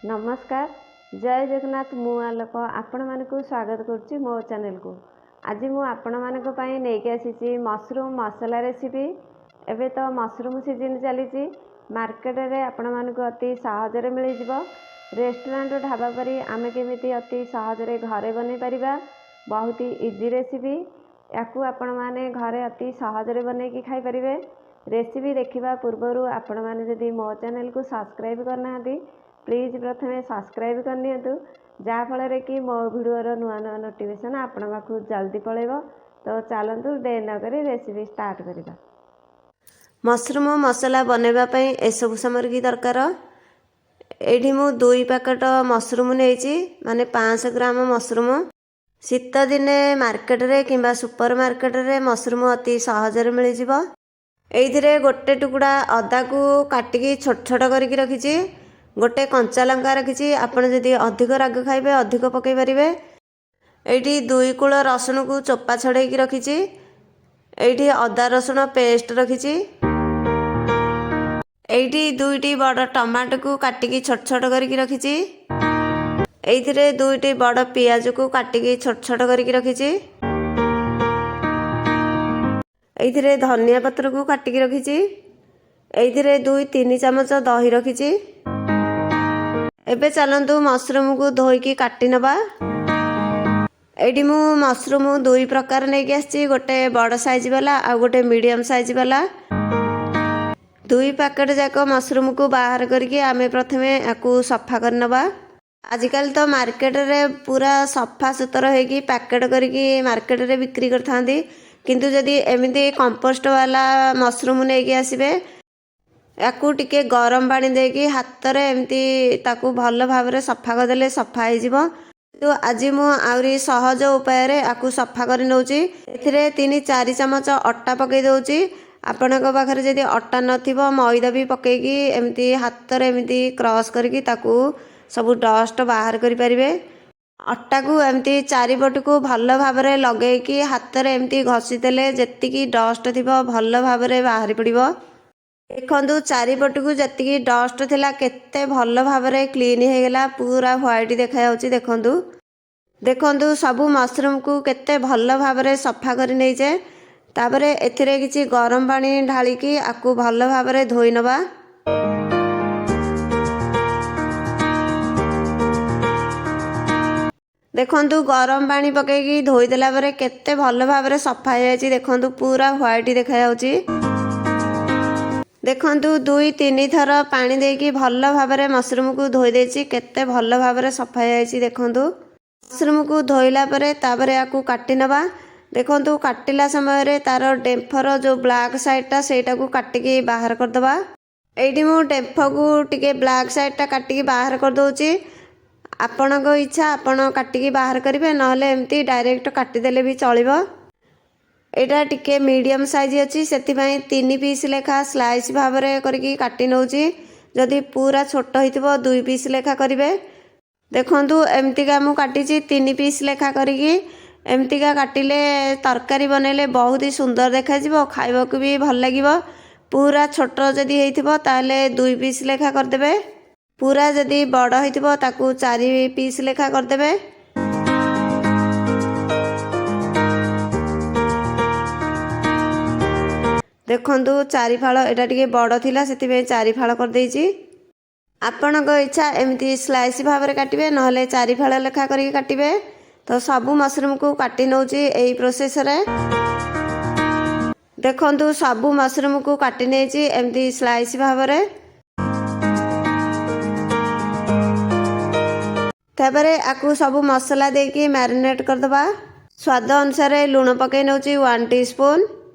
ନମସ୍କାର, ଜୟ ଜଗନ୍ନାଥ। ମୁଁ ଆଲୋକ ଆପଣମାନଙ୍କୁ ସ୍ୱାଗତ କରୁଛି ମୋ ଚ୍ୟାନେଲକୁ। ଆଜି ମୁଁ ଆପଣମାନଙ୍କ ପାଇଁ ନେଇକି ଆସିଛି ମସରୁମ୍ ମସଲା ରେସିପି। ଏବେ ତ ମସରୁମ୍ ସିଜିନ୍ ଚାଲିଛି। ମାର୍କେଟରେ ଆପଣମାନଙ୍କୁ ଅତି ସହଜରେ ମିଳିଯିବ। ରେଷ୍ଟୁରାଣ୍ଟ ଢାବା ପରି ଆମେ କେମିତି ଅତି ସହଜରେ ଘରେ ବନେଇ ପାରିବା, ବହୁତ ଇଜି ରେସିପି। ୟାକୁ ଆପଣମାନେ ଘରେ ଅତି ସହଜରେ ବନେଇକି ଖାଇପାରିବେ। ରେସିପି ଦେଖିବା ପୂର୍ବରୁ ଆପଣମାନେ ଯଦି ମୋ ଚ୍ୟାନେଲକୁ ସବସ୍କ୍ରାଇବ୍ କରିନାହାନ୍ତି, ପ୍ଲିଜ୍ ପ୍ରଥମେ ସବସ୍କ୍ରାଇବ୍ କରିନିଅନ୍ତୁ, ଯାହାଫଳରେ କି ମୋ ଭିଡ଼ିଓର ନୂଆ ନୂଆ ନୋଟିଫିକେସନ୍ ଆପଣଙ୍କ ପାଖକୁ ଜଲ୍ଦି ପଳେଇବ। ତ ଚାଲନ୍ତୁ, ଡେରି ନକରି ରେସିପି ଷ୍ଟାର୍ଟ କରିବା। ମସରୁମ୍ ମସଲା ବନେଇବା ପାଇଁ ଏସବୁ ସାମଗ୍ରୀ ଦରକାର। ଏଇଠି ମୁଁ 2 ପ୍ୟାକେଟ ମସରୁମ୍ ନେଇଛି, ମାନେ 500 ଗ୍ରାମ ମସରୁମ୍। ଶୀତ ଦିନେ ମାର୍କେଟରେ କିମ୍ବା ସୁପର ମାର୍କେଟରେ ମସରୁମ୍ ଅତି ସହଜରେ ମିଳିଯିବ। ଏଇଥିରେ ଗୋଟେ ଟୁକୁଡ଼ା ଅଦାକୁ କାଟିକି ଛୋଟ ଛୋଟ କରିକି ରଖିଛି। ଗୋଟେ କଞ୍ଚା ଲଙ୍କା ରଖିଛି। ଆପଣ ଯଦି ଅଧିକ ରାଗ ଖାଇବେ, ଅଧିକ ପକାଇ ପାରିବେ। ଏଇଠି 2 କୁଳ ରସୁଣକୁ ଚୋପା ଛଡ଼େଇକି ରଖିଛି। ଏଇଠି ଅଦା ରସୁଣ ପେଷ୍ଟ ରଖିଛି। ଏଇଠି ଦୁଇଟି ବଡ଼ ଟମାଟୋକୁ କାଟିକି ଛୋଟ ଛୋଟ କରିକି ରଖିଛି। ଏଇଥିରେ ଦୁଇଟି ବଡ଼ ପିଆଜକୁ କାଟିକି ଛୋଟ ଛୋଟ କରିକି ରଖିଛି। ଏଇଥିରେ ଧନିଆ ପତ୍ରକୁ କାଟିକି ରଖିଛି। ଏଇଥିରେ 2-3 ଚାମଚ ଦହି ରଖିଛି। ଏବେ ଚାଲନ୍ତୁ, ମସରୁମକୁ ଧୋଇକି କାଟି ନେବା। ଏଇଠି ମୁଁ ମସରୁମ ଦୁଇ ପ୍ରକାର ନେଇକି ଆସିଛି, ଗୋଟେ ବଡ଼ ସାଇଜ୍ ବାଲା ଆଉ ଗୋଟେ ମିଡ଼ିୟମ୍ ସାଇଜ୍ ବାଲା। ଦୁଇ ପ୍ୟାକେଟ ଯାକ ମସରୁମକୁ ବାହାର କରିକି ଆମେ ପ୍ରଥମେ ୟାକୁ ସଫା କରିନେବା। ଆଜିକାଲି ତ ମାର୍କେଟରେ ପୁରା ସଫା ସୁତର ହେଇକି ପ୍ୟାକେଟ କରିକି ମାର୍କେଟରେ ବିକ୍ରି କରିଥାନ୍ତି। କିନ୍ତୁ ଯଦି ଏମିତି କମ୍ପୋଷ୍ଟ ବାଲା ମସରୁମ ନେଇକି ଆସିବେ, ୟାକୁ ଟିକେ ଗରମ ପାଣି ଦେଇକି ହାତରେ ଏମିତି ତାକୁ ଭଲ ଭାବରେ ସଫା କରିଦେଲେ ସଫା ହେଇଯିବ। କିନ୍ତୁ ଆଜି ମୁଁ ଆହୁରି ସହଜ ଉପାୟରେ ୟାକୁ ସଫା କରି ନେଉଛି। ଏଥିରେ 3-4 ଚାମଚ ଅଟା ପକାଇ ଦେଉଛି। ଆପଣଙ୍କ ପାଖରେ ଯଦି ଅଟା ନଥିବ, ମଇଦା ବି ପକାଇକି ଏମିତି ହାତରେ ଏମିତି କ୍ରସ୍ କରିକି ତାକୁ ସବୁ ଡଷ୍ଟ ବାହାର କରିପାରିବେ। ଅଟାକୁ ଏମିତି ଚାରିପଟକୁ ଭଲ ଭାବରେ ଲଗେଇକି ହାତରେ ଏମିତି ଘଷିଦେଲେ ଯେତିକି ଡଷ୍ଟ ଥିବ ଭଲ ଭାବରେ ବାହାରି ପଡ଼ିବ। ଦେଖନ୍ତୁ, ଚାରିପଟକୁ ଯେତିକି ଡଷ୍ଟ ଥିଲା କେତେ ଭଲ ଭାବରେ କ୍ଲିନ୍ ହେଇଗଲା। ପୁରା ହ୍ୱାଇଟ୍ ଦେଖାଯାଉଛି। ଦେଖନ୍ତୁ, ଦେଖନ୍ତୁ, ସବୁ ମସରୁମକୁ କେତେ ଭଲ ଭାବରେ ସଫା କରି ନେଇଛେ। ତାପରେ ଏଥିରେ କିଛି ଗରମ ପାଣି ଢାଳିକି ଆକୁ ଭଲ ଭାବରେ ଧୋଇ ନେବା। ଦେଖନ୍ତୁ, ଗରମ ପାଣି ପକାଇକି ଧୋଇଦେଲା ପରେ କେତେ ଭଲ ଭାବରେ ସଫା ହେଇଯାଇଛି। ଦେଖନ୍ତୁ, ପୁରା ହ୍ୱାଇଟ୍ ଦେଖାଯାଉଛି। ଦେଖନ୍ତୁ, 2-3 ଥର ପାଣି ଦେଇକି ଭଲ ଭାବରେ ମସରୁମକୁ ଧୋଇ ଦେଇଛି। କେତେ ଭଲ ଭାବରେ ସଫା ହେଇଯାଇଛି ଦେଖନ୍ତୁ। ମସରୁମକୁ ଧୋଇଲା ପରେ ତାପରେ ୟାକୁ କାଟି ନେବା। ଦେଖନ୍ତୁ, କାଟିଲା ସମୟରେ ତାର ଡେମ୍ଫର ଯେଉଁ ବ୍ଲାକ୍ ସାଇଡ଼ଟା, ସେଇଟାକୁ କାଟିକି ବାହାର କରିଦେବା। ଏଇଠି ମୁଁ ଡେମ୍ଫକୁ ଟିକେ ବ୍ଲାକ୍ ସାଇଡ଼ଟା କାଟିକି ବାହାର କରିଦେଉଛି। ଆପଣଙ୍କ ଇଚ୍ଛା, ଆପଣ କାଟିକି ବାହାର କରିବେ, ନହେଲେ ଏମିତି ଡାଇରେକ୍ଟ କାଟିଦେଲେ ବି ଚଳିବ। ଏଇଟା ଟିକେ ମିଡ଼ିୟମ୍ ସାଇଜ୍ ଅଛି, ସେଥିପାଇଁ 3 ପିସ୍ ଲେଖା ସ୍ଲାଇସ୍ ଭାବରେ କରିକି କାଟି ନେଉଛି। ଯଦି ପୁରା ଛୋଟ ହେଇଥିବ, 2 ପିସ୍ ଲେଖା କରିବେ। ଦେଖନ୍ତୁ, ଏମିତିକା ମୁଁ କାଟିଛି 3 ପିସ୍ ଲେଖା କରିକି। ଏମିତିକା କାଟିଲେ ତରକାରୀ ବନେଇଲେ ବହୁତ ହି ସୁନ୍ଦର ଦେଖାଯିବ, ଖାଇବାକୁ ବି ଭଲ ଲାଗିବ। ପୁରା ଛୋଟ ଯଦି ହେଇଥିବ, ତାହେଲେ 2 ପିସ୍ ଲେଖା କରିଦେବେ। ପୁରା ଯଦି ବଡ଼ ହେଇଥିବ, ତାକୁ 4 ପିସ୍ ଲେଖା କରିଦେବେ। ଦେଖନ୍ତୁ, ଚାରି ଫାଳ। ଏଇଟା ଟିକେ ବଡ଼ ଥିଲା, ସେଥିପାଇଁ ଚାରି ଫାଳ କରିଦେଇଛି। ଆପଣଙ୍କ ଇଚ୍ଛା, ଏମିତି ସ୍ଲାଇସ୍ ଭାବରେ କାଟିବେ, ନହେଲେ ଚାରି ଫାଳ ଲେଖା କରିକି କାଟିବେ। ତ ସବୁ ମସରୁମକୁ କାଟି ନେଉଛି ଏଇ ପ୍ରୋସେସରେ। ଦେଖନ୍ତୁ, ସବୁ ମସରୁମକୁ କାଟି ନେଇଛି ଏମିତି ସ୍ଲାଇସ୍ ଭାବରେ। ତାପରେ ଆକୁ ସବୁ ମସଲା ଦେଇକି ମ୍ୟାରିନେଟ୍ କରିଦେବା। ସ୍ୱାଦ ଅନୁସାରେ ଲୁଣ ପକାଇ ନେଉଛି 1 ଟି ସ୍ପୁନ୍,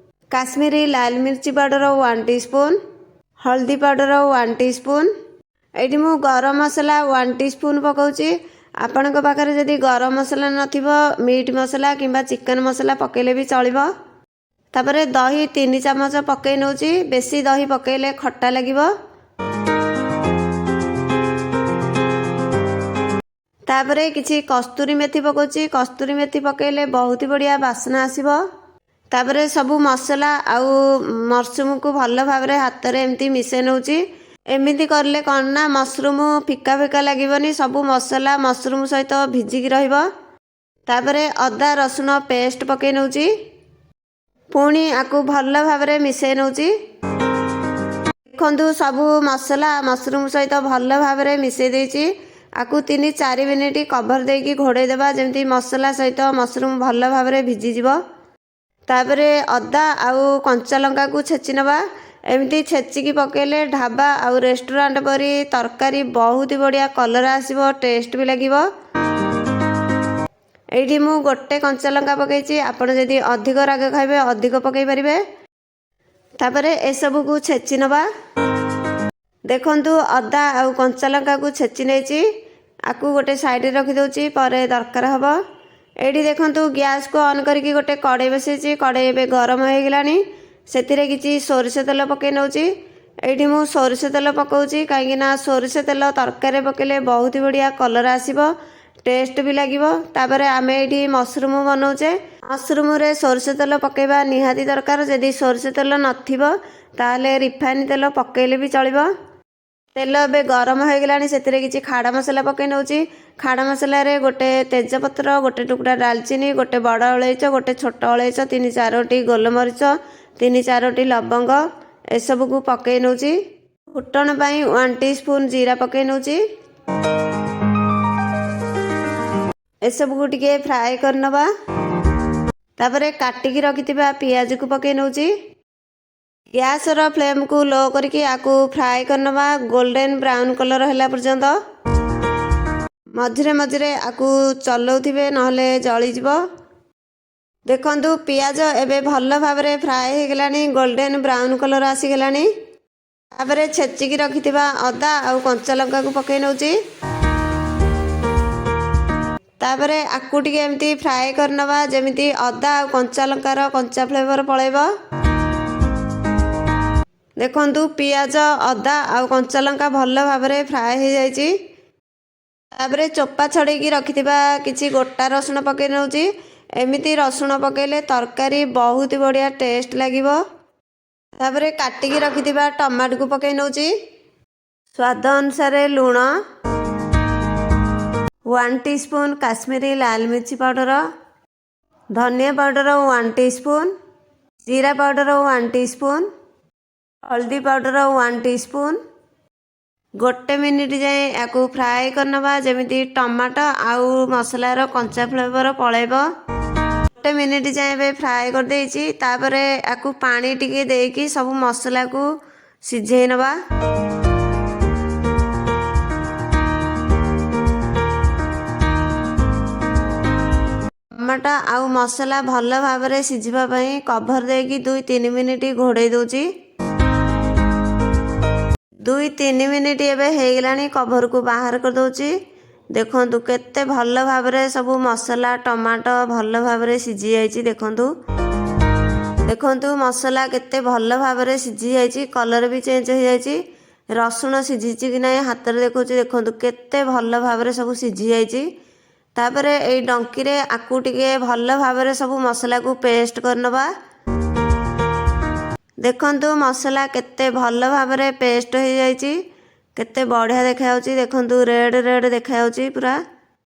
କାଶ୍ମୀରୀ ଲାଲ ମିର୍ଚି ପାଉଡ଼ର 1 ଟି ସ୍ପୁନ୍, ହଳଦୀ ପାଉଡ଼ର 1 ଟି ସ୍ପୁନ୍। ଏଇଠି ମୁଁ ଗରମ ମସଲା 1 ଟି ସ୍ପୁନ୍ ପକାଉଛି। ଆପଣଙ୍କ ପାଖରେ ଯଦି ଗରମ ମସଲା ନଥିବ, ମିଟ୍ ମସଲା କିମ୍ବା ଚିକେନ୍ ମସଲା ପକାଇଲେ ବି ଚଳିବ। ତାପରେ ଦହି 3 ଚାମଚ ପକାଇ ନେଉଛି। ବେଶୀ ଦହି ପକାଇଲେ ଖଟା ଲାଗିବ। ତାପରେ କିଛି କସ୍ତୁରୀ ମେଥି ପକାଉଛି। କସ୍ତୁରୀ ମେଥି ପକାଇଲେ ବହୁତ ବଢ଼ିଆ ବାସ୍ନା ଆସିବ। ତାପରେ ସବୁ ମସଲା ଆଉ ମସରୁମକୁ ଭଲ ଭାବରେ ହାତରେ ଏମିତି ମିଶାଇ ନେଉଛି। ଏମିତି କଲେ କ'ଣ ନା ମସରୁମ୍ ଫିକା ଫିକା ଲାଗିବନି, ସବୁ ମସଲା ମସରୁମ୍ ସହିତ ଭିଜିକି ରହିବ। ତାପରେ ଅଦା ରସୁଣ ପେଷ୍ଟ ପକାଇ ନେଉଛି। ପୁଣି ଆକୁ ଭଲ ଭାବରେ ମିଶାଇ ନେଉଛି। ଦେଖନ୍ତୁ, ସବୁ ମସଲା ମସରୁମ୍ ସହିତ ଭଲ ଭାବରେ ମିଶାଇ ଦେଇଛି। ଆକୁ 3-4 ମିନିଟ୍ କଭର୍ ଦେଇକି ଘୋଡ଼େଇ ଦେବା, ଯେମିତି ମସଲା ସହିତ ମସରୁମ୍ ଭଲ ଭାବରେ ଭିଜିଯିବ। ତାପରେ ଅଦା ଆଉ କଞ୍ଚା ଲଙ୍କାକୁ ଛେଚି ନେବା। ଏମିତି ଛେଚିକି ପକାଇଲେ ଢାବା ଆଉ ରେଷ୍ଟୁରାଣ୍ଟ ପରି ତରକାରୀ ବହୁତ ବଢ଼ିଆ କଲର୍ ଆସିବ, ଟେଷ୍ଟ ବି ଲାଗିବ। ଏଇଠି ମୁଁ ଗୋଟେ କଞ୍ଚା ଲଙ୍କା ପକାଇଛି। ଆପଣ ଯଦି ଅଧିକ ରାଗ ଖାଇବେ, ଅଧିକ ପକାଇ ପାରିବେ। ତାପରେ ଏସବୁକୁ ଛେଚି ନେବା। ଦେଖନ୍ତୁ, ଅଦା ଆଉ କଞ୍ଚା ଲଙ୍କାକୁ ଛେଚି ନେଇଛି। ଆକୁ ଗୋଟେ ସାଇଡ଼ରେ ରଖିଦେଉଛି, ପରେ ଦରକାର ହେବ। ଏଇଠି ଦେଖନ୍ତୁ, ଗ୍ୟାସ୍କୁ ଅନ୍ କରିକି ଗୋଟେ କଡ଼େଇ ବସେଇଛି। କଡ଼େଇ ଏବେ ଗରମ ହେଇଗଲାଣି। ସେଥିରେ କିଛି ସୋରିଷ ତେଲ ପକାଇ ନେଉଛି। ଏଇଠି ମୁଁ ସୋରିଷ ତେଲ ପକାଉଛି, କାହିଁକିନା ସୋରିଷ ତେଲ ତରକାରୀରେ ପକାଇଲେ ବହୁତ ବଢ଼ିଆ କଲର୍ ଆସିବ, ଟେଷ୍ଟ ବି ଲାଗିବ। ତାପରେ ଆମେ ଏଇଠି ମସରୁମ୍ ବନାଉଛେ। ମସରୁମ୍ରେ ସୋରିଷ ତେଲ ପକାଇବା ନିହାତି ଦରକାର। ଯଦି ସୋରିଷ ତେଲ ନଥିବ, ତାହେଲେ ରିଫାଇନ୍ ତେଲ ପକାଇଲେ ବି ଚଳିବ। ତେଲ ଏବେ ଗରମ ହୋଇଗଲାଣି। ସେଥିରେ କିଛି ଖାଡ଼ା ମସଲା ପକାଇ ନେଉଛି। ଖାଡ଼ା ମସଲାରେ ଗୋଟେ ତେଜପତ୍ର, ଗୋଟେ ଟୁକୁଡ଼ା ଡାଲଚିନି, ଗୋଟେ ବଡ଼ ଅଳେଇଚ, ଗୋଟେ ଛୋଟ ଅଳେଇଚ, ତିନି ଚାରୋଟି ଗୋଲମରିଚ, ତିନି ଚାରୋଟି ଲବଙ୍ଗ, ଏସବୁକୁ ପକାଇ ନେଉଛି। ଫୁଟଣ ପାଇଁ 1 ଟି ସ୍ପୁନ୍ ଜିରା ପକାଇ ନେଉଛି। ଏସବୁକୁ ଟିକେ ଫ୍ରାଏ କରିନେବା। ତାପରେ କାଟିକି ରଖିଥିବା ପିଆଜକୁ ପକାଇ ନେଉଛି। ଗ୍ୟାସର ଫ୍ଲେମ୍କୁ ଲୋ କରିକି ଆକୁ ଫ୍ରାଏ କରିନେବା ଗୋଲ୍ଡେନ୍ ବ୍ରାଉନ୍ କଲର୍ ହେଲା ପର୍ଯ୍ୟନ୍ତ। ମଝିରେ ମଝିରେ ଆକୁ ଚଲାଉଥିବେ, ନହେଲେ ଜଳିଯିବ। ଦେଖନ୍ତୁ, ପିଆଜ ଏବେ ଭଲ ଭାବରେ ଫ୍ରାଏ ହେଇଗଲାଣି, ଗୋଲ୍ଡେନ୍ ବ୍ରାଉନ୍ କଲର୍ ଆସିଗଲାଣି। ତାପରେ ଛେଚିକି ରଖିଥିବା ଅଦା ଆଉ କଞ୍ଚା ଲଙ୍କାକୁ ପକାଇ ନେଉଛି। ତାପରେ ଆକୁ ଟିକେ ଏମିତି ଫ୍ରାଏ କରିନେବା, ଯେମିତି ଅଦା ଆଉ କଞ୍ଚା ଲଙ୍କାର କଞ୍ଚା ଫ୍ଲେଭର ପଳେଇବ। ଦେଖନ୍ତୁ, ପିଆଜ, ଅଦା ଆଉ କଞ୍ଚା ଲଙ୍କା ଭଲ ଭାବରେ ଫ୍ରାଏ ହେଇଯାଇଛି। ତାପରେ ଚୋପା ଛଡ଼େଇକି ରଖିଥିବା କିଛି ଗୋଟା ରସୁଣ ପକାଇ ନେଉଛି। ଏମିତି ରସୁଣ ପକାଇଲେ ତରକାରୀ ବହୁତ ବଢ଼ିଆ ଟେଷ୍ଟ ଲାଗିବ। ତାପରେ କାଟିକି ରଖିଥିବା ଟମାଟୋକୁ ପକାଇ ନେଉଛି। ସ୍ୱାଦ ଅନୁସାରେ ଲୁଣ, 1 ଟି ସ୍ପୁନ୍ କାଶ୍ମୀରୀ ଲାଲ ମିର୍ଚି ପାଉଡ଼ର, ଧନିଆ ପାଉଡ଼ର 1 ଟି ସ୍ପୁନ୍, ଜିରା ପାଉଡ଼ର 1 ଟି ସ୍ପୁନ୍, ହଳଦୀ ପାଉଡ଼ର 1 ଟି ସ୍ପୁନ୍। ଗୋଟେ ମିନିଟ୍ ଯାଏଁ ୟାକୁ ଫ୍ରାଏ କରିନେବା, ଯେମିତି ଟମାଟୋ ଆଉ ମସଲାର କଞ୍ଚା ଫ୍ଲେଭର ପଳେଇବ। ଗୋଟେ ମିନିଟ୍ ଯାଏଁ ଏବେ ଫ୍ରାଏ କରିଦେଇଛି। ତାପରେ ୟାକୁ ପାଣି ଟିକେ ଦେଇକି ସବୁ ମସଲାକୁ ସିଝେଇ ନେବା। ଟମାଟୋ ଆଉ ମସଲା ଭଲ ଭାବରେ ସିଝିବା ପାଇଁ କଭର ଦେଇକି 2-3 ମିନିଟ୍ ଘୋଡ଼େଇ ଦେଉଛି। 2-3 ମିନିଟ୍ ଏବେ ହେଇଗଲାଣି, କଭରକୁ ବାହାର କରିଦେଉଛି। ଦେଖନ୍ତୁ, କେତେ ଭଲ ଭାବରେ ସବୁ ମସଲା, ଟମାଟୋ ଭଲ ଭାବରେ ସିଝି ଯାଇଛି। ଦେଖନ୍ତୁ, ଦେଖନ୍ତୁ, ମସଲା କେତେ ଭଲ ଭାବରେ ସିଝି ଯାଇଛି, କଲର୍ ବି ଚେଞ୍ଜ ହେଇଯାଇଛି। ରସୁଣ ସିଝିଛି କି ନାହିଁ ହାତରେ ଦେଖାଉଛି। ଦେଖନ୍ତୁ, କେତେ ଭଲ ଭାବରେ ସବୁ ସିଝି ଯାଇଛି। ତାପରେ ଏଇ ଡଙ୍କିରେ ଆକୁ ଟିକେ ଭଲ ଭାବରେ ସବୁ ମସଲାକୁ ପେଷ୍ଟ କରିନେବା। ଦେଖନ୍ତୁ, ମସଲା କେତେ ଭଲ ଭାବରେ ପେଷ୍ଟ ହେଇଯାଇଛି, କେତେ ବଢ଼ିଆ ଦେଖାଯାଉଛି। ଦେଖନ୍ତୁ, ରେଡ଼୍ ରେଡ଼୍ ଦେଖାଯାଉଛି ପୁରା।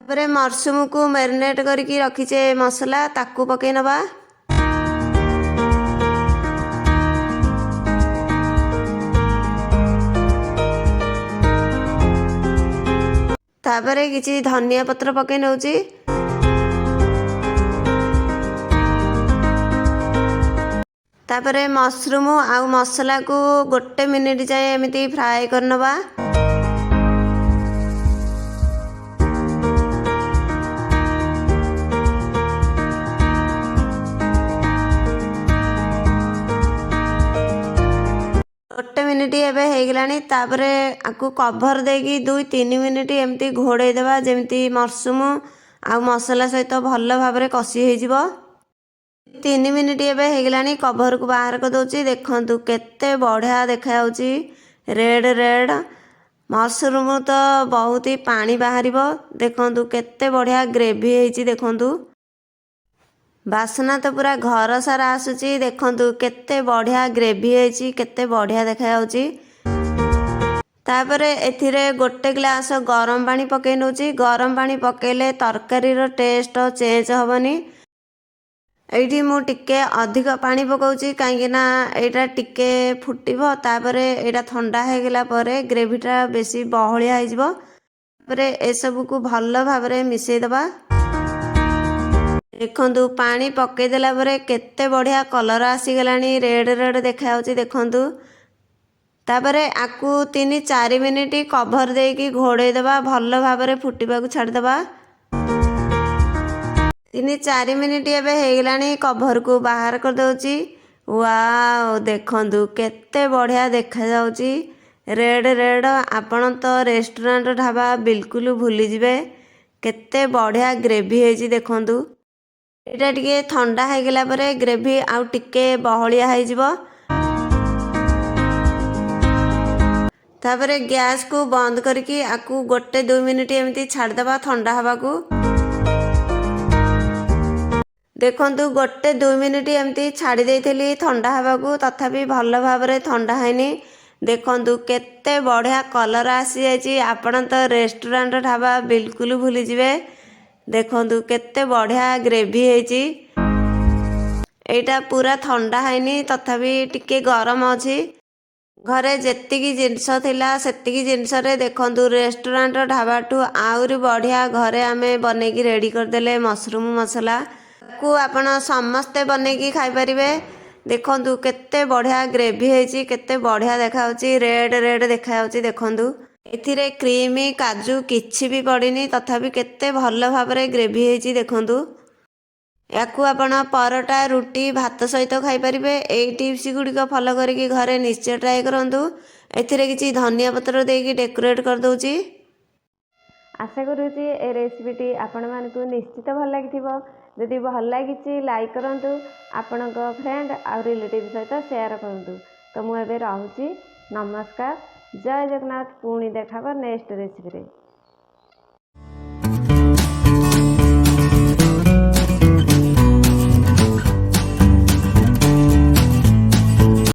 ତାପରେ ମସରୁମକୁ ମ୍ୟାରିନେଟ୍ କରିକି ରଖିଛେ ମସଲା, ତାକୁ ପକାଇ ନେବା। ତାପରେ କିଛି ଧନିଆ ପତ୍ର ପକାଇ ନେଉଛି। ତାପରେ ମସରୁମ ଆଉ ମସଲାକୁ ଗୋଟେ ମିନିଟ୍ ଯାଏଁ ଏମିତି ଫ୍ରାଏ କରିନେବା। ଗୋଟେ ମିନିଟ୍ ଏବେ ହେଇଗଲାଣି। ତାପରେ ଆକୁ କଭର ଦେଇକି 2-3 ମିନିଟ୍ ଏମିତି ଘୋଡ଼େଇ ଦେବା, ଯେମିତି ମସରୁମ ଆଉ ମସଲା ସହିତ ଭଲ ଭାବରେ କଷି ହେଇଯିବ। 3 ମିନିଟ୍ ଏବେ ହେଇଗଲାଣି, କଭରକୁ ବାହାର କରିଦେଉଛି। ଦେଖନ୍ତୁ, କେତେ ବଢ଼ିଆ ଦେଖାଯାଉଛି, ରେଡ଼୍ ରେଡ଼୍ ମସରୁମ ତ ବହୁତ ହି ପାଣି ବାହାରିବ। ଦେଖନ୍ତୁ, କେତେ ବଢ଼ିଆ ଗ୍ରେଭି ହେଇଛି। ଦେଖନ୍ତୁ, ବାସ୍ନା ତ ପୁରା ଘର ସାରା ଆସୁଛି। ଦେଖନ୍ତୁ, କେତେ ବଢ଼ିଆ ଗ୍ରେଭି ହେଇଛି, କେତେ ବଢ଼ିଆ ଦେଖାଯାଉଛି। ତାପରେ ଏଥିରେ ଗୋଟେ ଗ୍ଲାସ୍ ଗରମ ପାଣି ପକାଇ ନେଉଛି। ଗରମ ପାଣି ପକାଇଲେ ତରକାରୀର ଟେଷ୍ଟ ଚେଞ୍ଜ ହେବନି। ଏଇଠି ମୁଁ ଟିକେ ଅଧିକ ପାଣି ପକାଉଛି, କାହିଁକିନା ଏଇଟା ଟିକେ ଫୁଟିବ, ତାପରେ ଏଇଟା ଥଣ୍ଡା ହେଇଗଲା ପରେ ଗ୍ରେଭିଟା ବେଶୀ ବହଳିଆ ହେଇଯିବ। ତାପରେ ଏସବୁକୁ ଭଲ ଭାବରେ ମିଶାଇଦେବା। ଦେଖନ୍ତୁ, ପାଣି ପକାଇଦେଲା ପରେ କେତେ ବଢ଼ିଆ କଲର୍ ଆସିଗଲାଣି, ରେଡ଼୍ ରେଡ଼୍ ଦେଖାଯାଉଛି ଦେଖନ୍ତୁ। ତାପରେ ଆକୁ 3-4 ମିନିଟ୍ କଭର୍ ଦେଇକି ଘୋଡ଼େଇ ଦେବା, ଭଲ ଭାବରେ ଫୁଟିବାକୁ ଛାଡ଼ିଦେବା। 3-4 ମିନିଟ୍ ଏବେ ହେଇଗଲାଣି, କଭରକୁ ବାହାର କରିଦେଉଛି। ୱାଓ, ଦେଖନ୍ତୁ କେତେ ବଢ଼ିଆ ଦେଖାଯାଉଛି, ରେଡ଼୍ ରେଡ଼୍। ଆପଣ ତ ରେଷ୍ଟୁରାଣ୍ଟ ଢାବା ବିଲକୁଲ ଭୁଲିଯିବେ। କେତେ ବଢ଼ିଆ ଗ୍ରେଭି ହେଇଛି ଦେଖନ୍ତୁ। ଏଇଟା ଟିକେ ଥଣ୍ଡା ହେଇଗଲା ପରେ ଗ୍ରେଭି ଆଉ ଟିକେ ବହଳିଆ ହେଇଯିବ। ତାପରେ ଗ୍ୟାସକୁ ବନ୍ଦ କରିକି ଆକୁ 1-2 ମିନିଟ୍ ଏମିତି ଛାଡ଼ିଦେବା ଥଣ୍ଡା ହେବାକୁ। ଦେଖନ୍ତୁ, 1-2 ମିନିଟ୍ ଏମିତି ଛାଡ଼ି ଦେଇଥିଲି ଥଣ୍ଡା ହେବାକୁ, ତଥାପି ଭଲ ଭାବରେ ଥଣ୍ଡା ହେଇନି। ଦେଖନ୍ତୁ କେତେ ବଢ଼ିଆ କଲର୍ ଆସିଯାଇଛି। ଆପଣ ତ ରେଷ୍ଟୁରାଣ୍ଟ ଢାବା ବିଲକୁଲ ଭୁଲିଯିବେ। ଦେଖନ୍ତୁ କେତେ ବଢ଼ିଆ ଗ୍ରେଭି ହେଇଛି। ଏଇଟା ପୁରା ଥଣ୍ଡା ହେଇନି, ତଥାପି ଟିକେ ଗରମ ଅଛି। ଘରେ ଯେତିକି ଜିନିଷ ଥିଲା, ସେତିକି ଜିନିଷରେ ଦେଖନ୍ତୁ ରେଷ୍ଟୁରାଣ୍ଟ ଢାବାଠୁ ଆହୁରି ବଢ଼ିଆ ଘରେ ଆମେ ବନେଇକି ରେଡ଼ି କରିଦେଲେ ମସରୁମ୍ ମସଲା। କୁ ଆପଣ ସମସ୍ତେ ବନେଇକି ଖାଇପାରିବେ। ଦେଖନ୍ତୁ କେତେ ବଢ଼ିଆ ଗ୍ରେଭି ହେଇଛି, କେତେ ବଢ଼ିଆ ଦେଖାଯାଉଛି, ରେଡ଼୍ ରେଡ଼୍ ଦେଖାଯାଉଛି ଦେଖନ୍ତୁ। ଏଥିରେ କ୍ରିମ୍, କାଜୁ କିଛି ବି ପଡ଼ିନି, ତଥାପି କେତେ ଭଲ ଭାବରେ ଗ୍ରେଭି ହେଇଛି ଦେଖନ୍ତୁ। ୟାକୁ ଆପଣ ପରଟା, ରୁଟି, ଭାତ ସହିତ ଖାଇପାରିବେ। ଏଇ ଟିପ୍ସ ଗୁଡ଼ିକ ଫଲୋ କରିକି ଘରେ ନିଶ୍ଚୟ ଟ୍ରାଏ କରନ୍ତୁ। ଏଥିରେ କିଛି ଧନିଆ ପତ୍ର ଦେଇକି ଡେକୋରେଟ୍ କରିଦେଉଛି। ଆଶା କରୁଛି ଏ ରେସିପିଟି ଆପଣମାନଙ୍କୁ ନିଶ୍ଚିତ ଭଲ ଲାଗିଥିବ। ଯଦି ଭଲ ଲାଗିଛି, ଲାଇକ୍ କରନ୍ତୁ, ଆପଣଙ୍କ ଫ୍ରେଣ୍ଡ ଆଉ ରିଲେଟିଭ୍ ସହିତ ସେୟାର କରନ୍ତୁ। ତ ମୁଁ ଏବେ ରହୁଛି। ନମସ୍କାର, ଜୟ ଜଗନ୍ନାଥ। ପୁଣି ଦେଖା ହେବ ନେକ୍ସଟ ରେସିପିରେ।